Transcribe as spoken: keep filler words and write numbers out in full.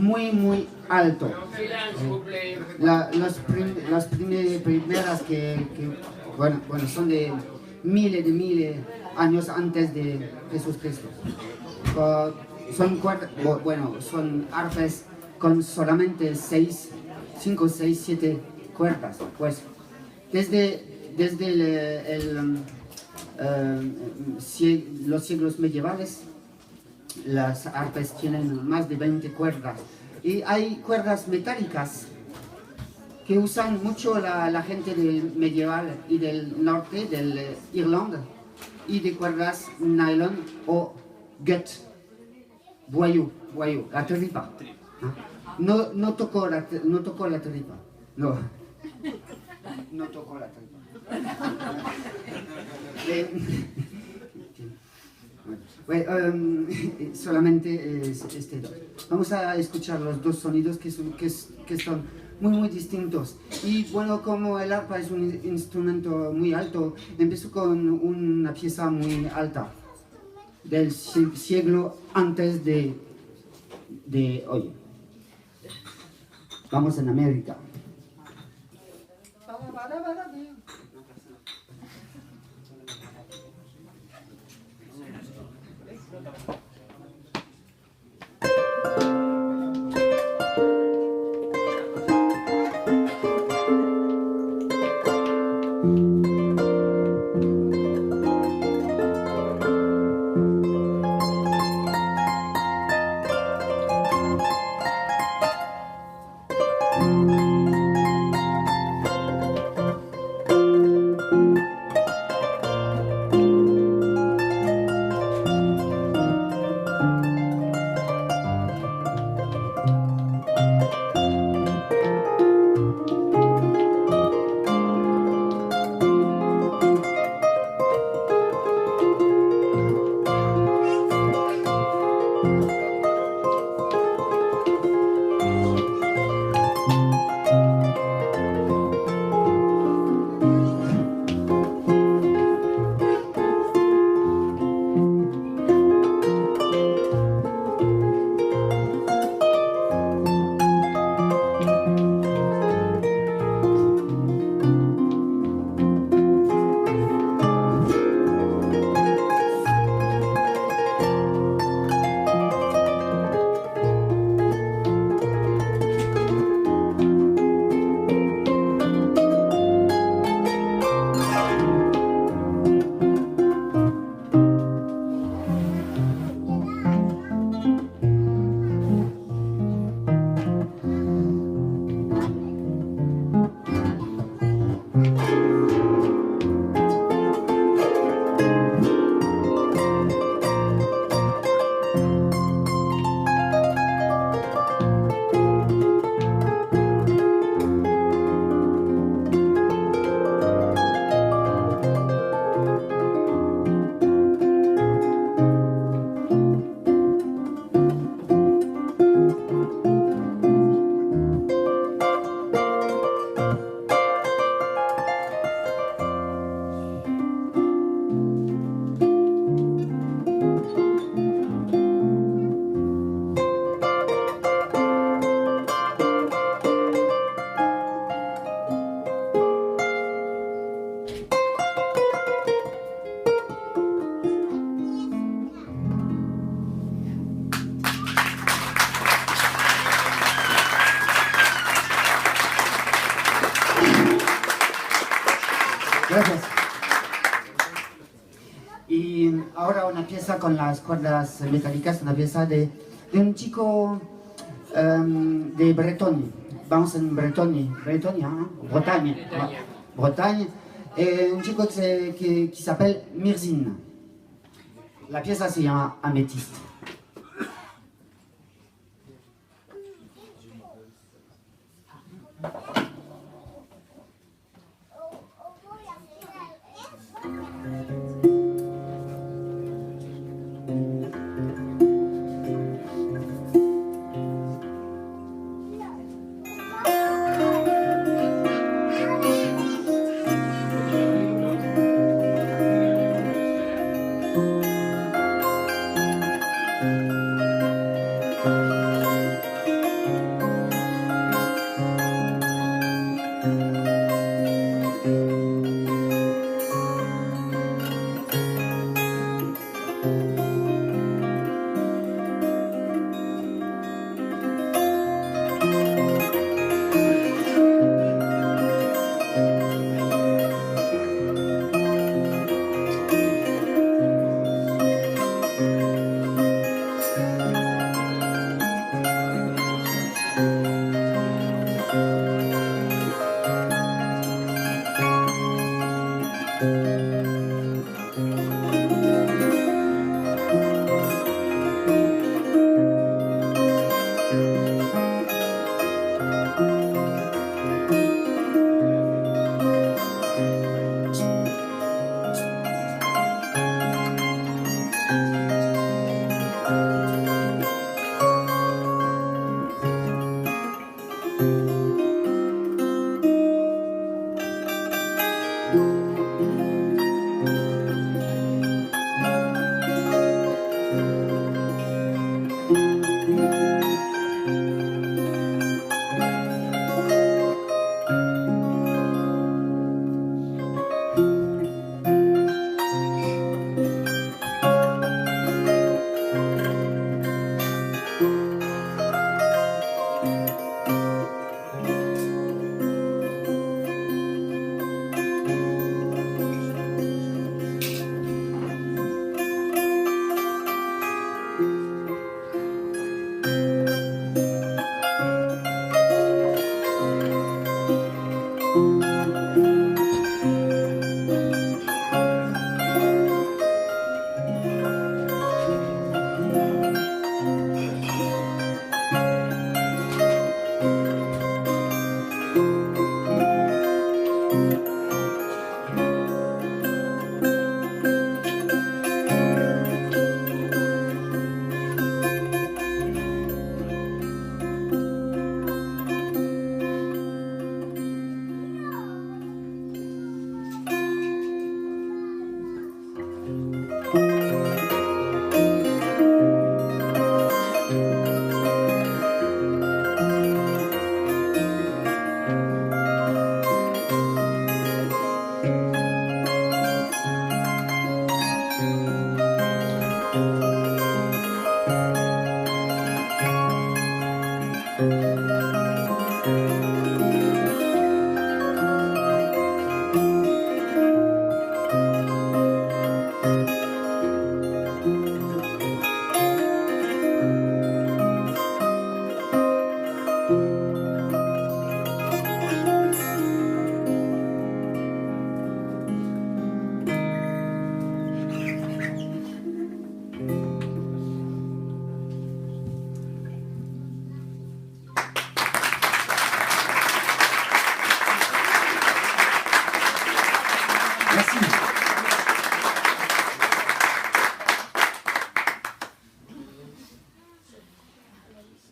Muy, muy alto. Eh, la, los prim-, las prime-, primeras que, que, bueno, bueno, son de miles de miles años antes de Jesús Cristo. Co-, son cuer-, bo-, bueno, son arpes con solamente seis, cinco, seis, siete cuerdas, pues. Desde, desde el, el, eh, sie-, los siglos medievales, las arpes tienen más de veinte cuerdas. Y hay cuerdas metálicas que usan mucho la, la gente del medieval y del norte, del, eh, Irlanda, y de cuerdas nylon o gut. Bueyú, bueyú, la tripa. ¿Ah? No, no tocó la tri-, no tocó la tripa. No. No tocó la tripa. Eh, bueno, em, solamente es, este dos. Vamos a escuchar los dos sonidos que son, que es-, que son muy, muy distintos. Y bueno, como el arpa es un instrumento muy alto, empiezo con una pieza muy alta del si-, siglo antes de, de hoy. Vamos en América. Gracias. Y ahora una pieza con las cuerdas metálicas, una pieza de, de un chico, em, de Bretonia. Vamos en Bretonia, Bretonia, ¿no? Bretaña, ¿no? Bretaña. Eh, un chico que se, que, qui s'appelle Mirzine. La pieza se llama Améthyste.